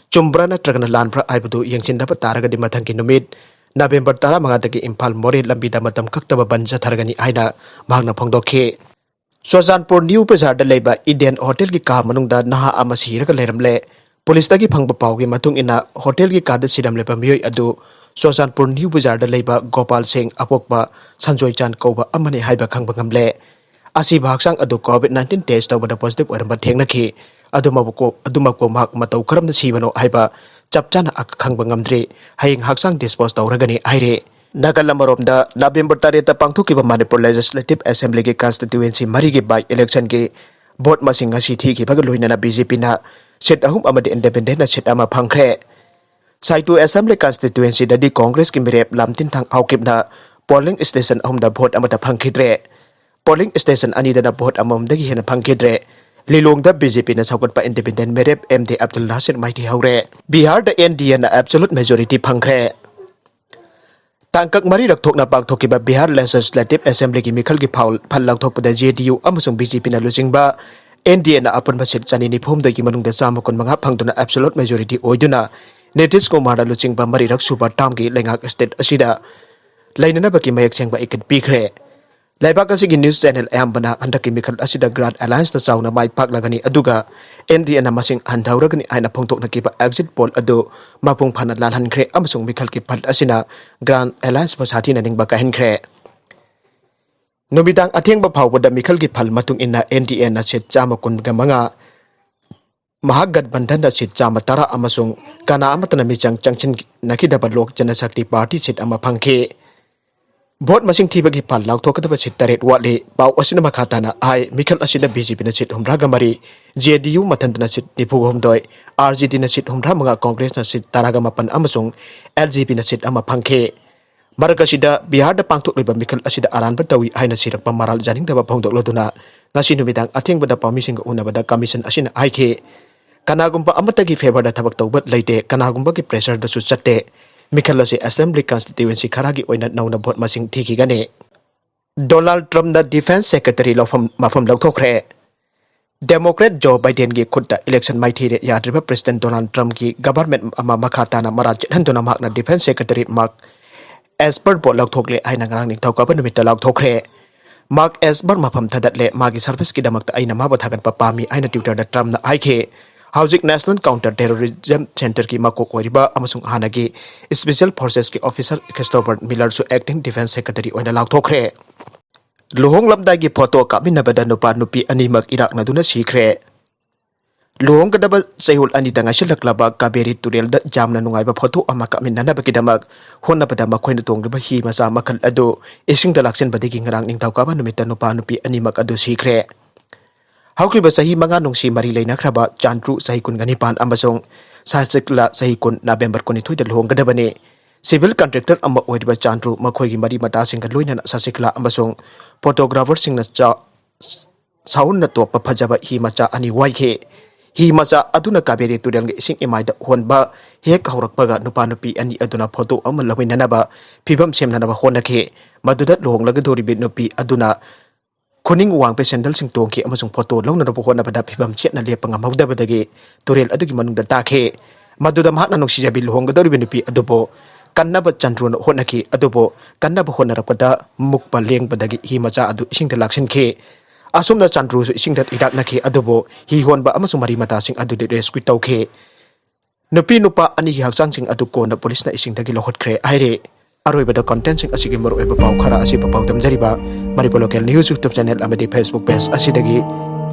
ꯆꯨꯝꯕ꯭ꯔꯥ ꯅꯠꯇ꯭ꯔꯒꯅ ꯂꯥꯟꯕ꯭ꯔꯥ ꯍꯥꯏꯕꯗꯨ ꯌꯦꯡꯁꯤꯟꯗꯕ ꯇꯥꯔꯒꯗꯤ ꯃꯊꯪꯒꯤ ꯅꯨꯃꯤꯠ ꯅꯕꯦꯝꯕꯔ ꯇꯔꯥꯃꯉꯥꯗꯒꯤ ꯏꯝꯐꯥꯜ ꯃꯣꯔꯦ ꯂꯝꯕꯤꯗ ꯃꯇꯝ ꯀꯛꯇꯕ ꯕꯟ ꯆꯠꯊꯔꯒꯅꯤ ꯍꯥꯏꯅ ꯃꯍꯥꯛꯅ ꯐꯣꯡꯗꯣꯛꯈꯤ꯫ ꯆꯨꯔꯆꯥꯟꯄꯨꯔ ꯅ꯭ꯌꯨ ꯕꯖꯥꯔꯗ ꯂꯩꯕ ꯏꯗꯦꯟ ꯍꯣꯇꯦꯜꯒꯤ ꯀꯥ ꯃꯅꯨꯡꯗ ꯅꯍꯥ ꯑꯃ ꯁꯤꯔꯒ ꯂꯩꯔꯝꯂꯦ꯫ ꯄꯨꯂꯤꯁꯇꯒꯤ ꯐꯪꯕ ꯄꯥꯎꯒꯤ ꯃꯇꯨꯡ ꯏꯟꯅ, ꯍꯣꯇꯦꯜꯒꯤ ꯀꯥꯗ ꯁꯤꯔꯝꯂꯤꯕ ꯃꯤꯑꯣꯏ ꯑꯗꯨ ꯆꯨꯔꯆꯥꯟꯄꯨꯔ ꯅ꯭ꯌꯨ ꯕꯖꯥꯔꯗ ꯂꯩꯕ ꯒꯣꯄꯥꯜ ꯁꯤꯡ ꯑꯄꯣꯛꯄ ꯁꯟꯖꯣꯏ ꯆꯥꯟ ꯀꯧꯕ ꯑꯃꯅꯤ ꯍꯥꯏꯕ ꯈꯪꯕ ꯉꯝꯂꯦ꯫ ꯑꯁꯤꯕ ꯍꯛꯆꯥꯡ ꯑꯗꯨ COVID nineteen test ꯇꯧꯕꯗ positive ꯑꯣꯏꯔꯝꯕ ꯊꯦꯡꯅꯈꯤ꯫ ꯑꯗꯨꯃꯛꯄꯨ, ꯑꯗꯨꯃꯛꯄꯨ ꯃꯍꯥꯛ ꯃꯇꯧ ꯀꯔꯝꯅ ꯁꯤꯕꯅꯣ ꯍꯥꯏꯕ ꯆꯞ ꯆꯥꯅ ꯑꯈꯪꯕ ꯉꯝꯗ꯭ꯔꯤ꯫ ꯍꯌꯦꯡ ꯍꯛꯆꯥꯡ dispose ꯇꯧꯔꯒꯅꯤ ꯍꯥꯏꯔꯤ꯫ ꯅꯥꯀꯜ ꯑꯃꯔꯣꯝꯗ, ꯅꯕꯦꯝꯕꯔ ꯇꯔꯦꯠꯇ ꯄꯥꯡꯊꯣꯛꯈꯤꯕ ꯃꯅꯤꯄꯨꯔ Legislative Assemblyꯒꯤ constituency ꯃꯔꯤꯒꯤ by electionꯒꯤ vote ꯃꯁꯤꯡ ꯉꯁꯤ ꯊꯤꯈꯤꯕꯒ ꯂꯣꯏꯅꯅ BJPꯅ seat ꯑꯍꯨꯝ ꯑꯃꯗꯤ independentꯅ seat ꯑꯃ ꯐꯪꯈ꯭ꯔꯦ꯫ ꯁꯥꯏꯇꯨ Assembly Constituency ꯗꯗꯤ Congress ꯀꯤ ꯃꯤꯔꯦꯞ ꯂꯥꯝꯇꯤꯟꯊꯥꯡ ꯍꯥꯎꯀꯤꯞꯅ polling station ꯑꯍꯨꯝꯗ vote ꯑꯃꯠꯇ ꯐꯪꯈꯤꯗ꯭ꯔꯦ꯫ Polling station ꯑꯅꯤꯗꯅ vote ꯑꯃꯃꯝꯗꯒꯤ ꯍꯦꯟꯅ ꯐꯪꯈꯤꯗ꯭ꯔꯦ꯫ ꯂꯤꯂꯣꯡꯗ B J P ꯅ ꯁꯧꯒꯠꯄ independent ꯃꯤꯔꯦꯞ M D Abdul Nasir ꯃꯥꯏꯊꯤ ꯍꯧꯔꯦ꯫ ꯕꯤꯍꯥꯔꯗ N D A ꯅ absolute majority ꯐꯪꯈ꯭ꯔꯦ꯫ ꯇꯥꯡꯀꯛ ꯃꯔꯤꯔꯛ ꯊꯣꯛꯅ ꯄꯥꯡꯊꯣꯛꯈꯤꯕ ꯕꯤꯍꯥꯔ Legislative Assembly ꯒꯤ ꯃꯤꯈꯜꯒꯤ ꯐꯥꯎ-, ꯐꯜ ꯂꯥꯎꯊꯣꯛꯄꯗ J D U ꯑꯃꯁꯨꯡ B J P ꯅ ꯂꯨꯆꯤꯡꯕ N D A ꯅ ꯑꯄꯨꯟꯕ seat ꯆꯅꯤ ꯅꯤꯐꯨ ꯍꯨꯝꯗꯣꯏꯒꯤ ꯃꯅꯨꯡꯗ ꯆꯥꯝꯃ ꯀꯨꯟ ꯃꯉꯥ ꯐꯪꯗꯨꯅ absolute majority ꯑꯣꯏꯗꯨꯅ ꯅꯤꯇꯤꯁ ꯀꯨꯃꯥꯔꯅ ꯂꯨꯆꯤꯡꯕ ꯃꯔꯤꯔꯛ ꯁꯨꯕ term ꯒꯤ ꯂꯩꯉꯥꯛ state ꯑꯁꯤꯗ ꯂꯩꯅꯅꯕꯒꯤ ꯃꯌꯦꯛ ꯁꯦꯡꯕ ꯏꯪꯒꯤꯠ ꯄꯤꯈ꯭ꯔꯦ꯫ ꯂꯩꯕꯥꯛ ꯑꯁꯤꯒꯤ news channel ꯑꯌꯥꯝꯕꯅ ꯍꯟꯗꯛꯀꯤ ꯃꯤꯈꯜ ꯑꯁꯤꯗ Grand Alliance ꯅ ꯆꯥꯎꯅ ꯃꯥꯏ ꯄꯥꯛꯂꯒꯅꯤ, ꯑꯗꯨꯒ N D A ꯅ ꯃꯁꯤꯡ ꯍꯟꯊꯔꯒꯅꯤ ꯍꯥꯏꯅ ꯐꯣꯡꯗꯣꯛꯅꯈꯤꯕ exit poll ꯑꯗꯨ ꯃꯄꯨꯡ ꯐꯥꯅ ꯂꯥꯜꯍꯟꯈ꯭ꯔꯦ ꯑꯃꯁꯨꯡ ꯃꯤꯈꯜꯒꯤ ꯐꯜ ꯑꯁꯤꯅ Grand Alliance ꯄꯨ ꯁꯥꯊꯤꯅ ꯅꯤꯡꯕ ꯀꯥꯏꯍꯟꯈ꯭ꯔꯦ꯫ ꯅꯨꯃꯤꯗꯥꯡ ꯑꯊꯦꯡꯕ ꯐꯥꯎꯕꯗ ꯃꯤꯈꯜꯒꯤ ꯐꯜ ꯃꯇꯨꯡ ꯏꯟꯅ N D A ꯅ seat ꯆꯥꯝꯃ ꯀꯨꯟꯒ ꯃꯉꯥ, ꯃꯍꯥꯒꯠꯕꯟꯙꯟꯗ seat ꯆꯥꯝꯃ ꯇꯔꯥ ꯑꯃꯁꯨꯡ ꯀꯅꯥ ꯑꯃꯠꯇꯅ ꯃꯤꯆꯪ ꯆꯪꯁꯤꯟꯅꯈꯤꯗꯕ ꯂꯣꯛ ꯖꯅꯁꯛꯇꯤ ꯄꯥꯔꯇꯤ seat ꯑꯃ ꯐꯪꯈꯤ꯫ Vote ꯃꯁꯤꯡ ꯊꯤꯕꯒꯤ ꯐꯜ ꯂꯥꯎꯊꯣꯛꯀꯗꯕ seat ꯇꯔꯦꯠ ꯋꯥꯠꯂꯤ꯫ ꯄꯥꯎ ꯑꯁꯤꯅ ꯃꯈꯥ ꯇꯥꯅ ꯍꯥꯏ, ꯃꯤꯈꯜ ꯑꯁꯤꯗ B J P ꯅ seat ꯍꯨꯝꯗ꯭ꯔꯥꯒ ꯃꯔꯤ, J D U ꯃꯊꯟꯇꯅ seat ꯅꯤꯐꯨꯒ ꯍꯨꯝꯗꯣꯏ, R J D ꯅ seat ꯍꯨꯝꯗ꯭ꯔꯥ ꯃꯉꯥ, Congress ꯅ seat ꯇꯔꯥꯒ ꯃꯥꯄꯟ ꯑꯃꯁꯨꯡ L J P ꯅ seat ꯑꯃ ꯐꯪꯈꯤ꯫ ꯃꯔꯛ ꯑꯁꯤꯗ ꯕꯤꯍꯥꯔꯗ ꯄꯥꯡꯊꯣꯛꯂꯤꯕ ꯃꯤꯈꯜ ꯑꯁꯤꯗ ꯑꯔꯥꯟꯕ ꯇꯧꯏ ꯍꯥꯏꯅ ꯁꯤꯔꯛꯄ ꯃꯔꯥꯜ ꯌꯥꯅꯤꯡꯗꯕ ꯐꯣꯡꯗꯣꯛꯂꯗꯨꯅ ꯉꯁꯤ ꯅꯨꯃꯤꯗꯥꯡ ꯑꯊꯦꯡꯕꯗ ꯄꯥꯎꯃꯤꯁꯤꯡꯒ ꯎꯅꯕꯗ commission ꯑꯁꯤꯅ ꯍꯥꯏꯈꯤ, ꯀꯅꯥꯒꯨꯝꯕ ꯑꯃꯠꯇꯒꯤ favour ꯗ ꯊꯕꯛ ꯇꯧꯕ ꯂꯩꯇꯦ, ꯀꯅꯥꯒꯨꯝꯕꯒꯤ pressure ꯗꯁꯨ ꯆꯠꯇꯦ꯫ ꯃꯤꯈꯜ ꯑꯁꯤ Assembly Constituency ꯈꯔꯒꯤ ꯑꯣꯏꯅ ꯅꯧꯅ vote ꯃꯁꯤꯡ ꯊꯤꯈꯤꯒꯅꯤ꯫ Donald Trump ꯅ Defence Secretary ꯂꯧꯐꯝ, ꯃꯐꯝ ꯂꯧꯊꯣꯛꯈ꯭ꯔꯦ꯫ Democrat Joe Biden ꯒꯤ ꯈꯨꯠꯇ election ꯃꯥꯏꯊꯤꯔꯦ꯫ ꯌꯥꯗ꯭ꯔꯤꯕ President Donald Trump ꯀꯤ government ꯑꯃ ꯃꯈꯥ ꯇꯥꯅ ꯃꯔꯥ ꯆꯠꯍꯟꯗꯨꯅ ꯃꯍꯥꯛꯅ Defence Secretary Mark Esper ꯕꯨ ꯂꯧꯊꯣꯛꯂꯦ ꯍꯥꯏꯅ ꯉꯔꯥꯡ ꯅꯤꯡꯊꯧꯀꯥꯕ ꯅꯨꯃꯤꯠꯇ ꯂꯥꯎꯊꯣꯛꯈ꯭ꯔꯦ꯫ Mark Esper ꯃꯐꯝ ꯊꯥꯗꯠꯂꯦ, ꯃꯥꯒꯤ service ꯀꯤꯗꯃꯛꯇ ꯑꯩꯅ ꯃꯥꯕꯨ ꯊꯥꯒꯠꯄ ꯄꯥꯝꯃꯤ ꯍꯥꯏꯅ Twitter ꯗ Trump ꯅ ꯍꯥꯏꯈꯤ꯫ ꯍꯧꯖꯤꯛ National Counter Terrorism Centre ꯒꯤ ꯃꯀꯣꯛ ꯑꯣꯏꯔꯤꯕ ꯑꯃꯁꯨꯡ ꯍꯥꯟꯅꯒꯤ Special Forces ꯀꯤ officer Christopher Miller ꯁꯨ Acting Defence Secretary ꯑꯣꯏꯅ ꯂꯥꯎꯊꯣꯛꯈ꯭ꯔꯦ꯫ ꯂꯨꯍꯣꯡꯂꯝꯗꯥꯏꯒꯤ photo ꯀꯥꯞꯃꯤꯟꯅꯕꯗ ꯅꯨꯄꯥ ꯅꯨꯄꯤ ꯑꯅꯤꯃꯛ ꯏꯔꯥꯛꯅꯗꯨꯅ ꯁꯤꯈ꯭ꯔꯦ꯫ ꯂꯨꯍꯣꯡꯒꯗꯕ ꯆꯌꯣꯜ ꯑꯅꯤꯗ ꯉꯥꯏꯁꯤꯜꯂꯛꯂꯕ ꯀꯥꯕꯦꯔꯤ ꯇꯨꯔꯦꯜꯗ ꯌꯥꯝꯅ ꯅꯨꯡꯉꯥꯏꯕ photo ꯑꯃ ꯀꯥꯞꯃꯤꯟꯅꯅꯕꯒꯤꯗꯃꯛ ꯍꯣꯠꯅꯕꯗ ꯃꯈꯣꯏꯅ ꯇꯣꯡꯂꯤꯕ ꯍꯤ ꯃꯆꯥ ꯃꯈꯜ ꯑꯗꯨ ꯏꯁꯤꯡꯗ ꯂꯥꯛꯁꯤꯟꯕꯗꯒꯤ ꯉꯔꯥꯡ ꯅꯤꯡꯊꯧꯀꯥꯕ ꯅꯨꯃꯤꯠꯇ ꯅꯨꯄꯥ ꯅꯨꯄꯤ ꯑꯅꯤꯃꯛ ꯑꯗꯨ ꯁꯤꯈ꯭ꯔꯦ꯫ ꯍꯧꯈꯤꯕ ꯆꯍꯤ ꯃꯉꯥ ꯅꯨꯡꯁꯤ ꯃꯔꯤ ꯂꯩꯅꯈ꯭ꯔꯕ ꯆꯥꯟꯗ꯭ꯔꯨ, ꯆꯍꯤ ꯀꯨꯟꯒ ꯅꯤꯄꯥꯟ, ꯑꯃꯁꯨꯡ ꯁꯥꯁꯤꯛꯂꯥ, ꯆꯍꯤ ꯀꯨꯟ, ꯅꯕꯦꯝꯕꯔ ꯀꯨꯟꯅꯤꯊꯣꯏꯗ ꯂꯨꯍꯣꯡꯒꯗꯕꯅꯤ꯫ ꯁꯤꯚꯤꯜ ꯀꯟꯇ꯭ꯔꯦꯛꯇꯔ ꯑꯃ ꯑꯣꯏꯔꯤꯕ ꯆꯥꯟꯗ꯭ꯔꯨ ꯃꯈꯣꯏꯒꯤ ꯃꯔꯤ ꯃꯇꯥꯁꯤꯡꯒ ꯂꯣꯏꯅꯅ ꯁꯥꯁꯤꯛꯂꯥ ꯑꯃꯁꯨꯡ ꯐꯣꯇꯣꯒ꯭ꯔꯥꯐꯔꯁꯤꯡꯅ ꯆꯥ-, ꯁꯥꯎꯟꯅ ꯇꯣꯞꯄ ꯐꯖꯕ ꯍꯤ ꯃꯆꯥ ꯑꯅꯤ ꯋꯥꯏꯈꯤ꯫ ꯍꯤ ꯃꯆꯥ ꯑꯗꯨꯅ ꯀꯥꯕꯦꯔꯤ ꯇꯨꯔꯦꯜꯒꯤ ꯏꯁꯤꯡ ꯏꯃꯥꯏꯗ ꯍꯣꯟꯕ ꯍꯦꯛ ꯍꯧꯔꯛꯄꯒ, ꯅꯨꯄꯥ ꯅꯨꯄꯤ ꯑꯅꯤ ꯑꯗꯨꯅ ꯐꯣꯇꯣ ꯑꯃ ꯂꯧꯃꯤꯟꯅꯅꯕ ꯐꯤꯕꯝ ꯁꯦꯝꯅꯅꯕ ꯍꯣꯠꯅꯈꯤ꯫ ꯃꯗꯨꯗ ꯂꯨꯍꯣꯡꯂꯒꯗꯧꯔꯤꯕꯤ ꯅꯨꯄꯤ ꯑꯗꯨꯅ ꯈꯨꯅꯤꯡ ꯋꯥꯡꯕ ꯁꯦꯟꯗꯜꯁꯤꯡ ꯇꯣꯡꯈꯤ ꯑꯃꯁꯨꯡ ꯐꯣꯇꯣ ꯂꯧꯅꯅꯕ ꯍꯣꯠꯅꯕꯗ ꯐꯤꯕꯝ ꯆꯦꯠꯅ ꯂꯦꯞꯄ ꯉꯝꯍꯧꯗꯕꯗꯒꯤ ꯇꯨꯔꯦꯜ ꯑꯗꯨꯒꯤ ꯃꯅꯨꯡꯗ ꯇꯥꯈꯤ꯫ ꯃꯗꯨꯗ ꯃꯍꯥꯛꯅ ꯅꯨꯡꯁꯤꯖꯕꯤ ꯂꯨꯍꯣꯡꯒꯗꯧꯔꯤꯕ ꯅꯨꯄꯤ ꯑꯗꯨꯕꯨ ꯀꯟꯅꯕ ꯆꯟꯗ꯭ꯔꯨꯅ ꯍꯣꯠꯅꯈꯤ, ꯑꯗꯨꯕꯨ ꯀꯟꯅꯕ ꯍꯣꯠꯅꯔꯛꯄꯗ ꯃꯨꯛꯄ ꯂꯦꯡꯕꯗꯒꯤ ꯍꯤ ꯃꯆꯥ ꯑꯗꯨ ꯏꯁꯤꯡꯗ ꯂꯥꯛꯁꯤꯟꯈꯤ꯫ ꯑꯁꯨꯝꯅ ꯆꯟꯗ꯭ꯔꯨꯁꯨ ꯏꯁꯤꯡꯗ ꯏꯔꯥꯛꯅꯈꯤ, ꯑꯗꯨꯕꯨ ꯍꯤ ꯍꯣꯟꯕ ꯑꯃꯁꯨꯡ ꯃꯔꯤ ꯃꯇꯥꯁꯤꯡ ꯑꯗꯨꯗꯤ ꯔꯦꯁꯀ꯭ꯌꯨ ꯇꯧꯈꯤ꯫ ꯅꯨꯄꯤ ꯅꯨꯄꯥ ꯑꯅꯤꯒꯤ ꯍꯛꯆꯥꯡꯁꯤꯡ ꯑꯗꯨ ꯀꯣꯟꯅ ꯄꯨꯂꯤꯁꯅ ꯏꯁꯤꯡꯗꯒꯤ ꯂꯧꯈꯠꯈ꯭ꯔꯦ ꯍꯥꯏꯔꯤ꯫ ꯑꯔꯣꯏꯕꯗ ꯀꯟꯇꯦꯟꯁꯤꯡ ꯑꯁꯤꯒꯤ ꯃꯔꯨꯑꯣꯏꯕ ꯄꯥꯎ ꯈꯔ ꯑꯁꯤ ꯄꯥꯎ ꯇꯝꯖꯔꯤꯕ Manipur local news YouTube channel ꯑꯃꯗꯤ ꯐꯦꯁꯕꯨꯛ ꯄꯦꯖ ꯑꯁꯤꯗꯒꯤ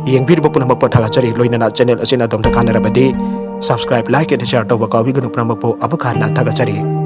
ꯌꯦꯡꯕꯤꯔꯤꯕ ꯄꯨꯝꯅꯃꯛꯄꯨ ꯊꯥꯒꯠꯆꯔꯤ꯫ ꯂꯣꯏꯅꯅ ꯆꯦꯅꯦꯜ ꯑꯁꯤꯅ ꯑꯗꯣꯝꯗ ꯀꯥꯟꯅꯔꯕꯗꯤ subscribe, like and share ꯇꯧꯕ ꯀꯥꯎꯕꯤꯒꯅꯨ꯫ ꯄꯨꯝꯅꯃꯛꯄꯨ ꯑꯃꯨꯛ ꯍꯟꯅ ꯊꯥꯒꯠꯆꯔꯤ꯫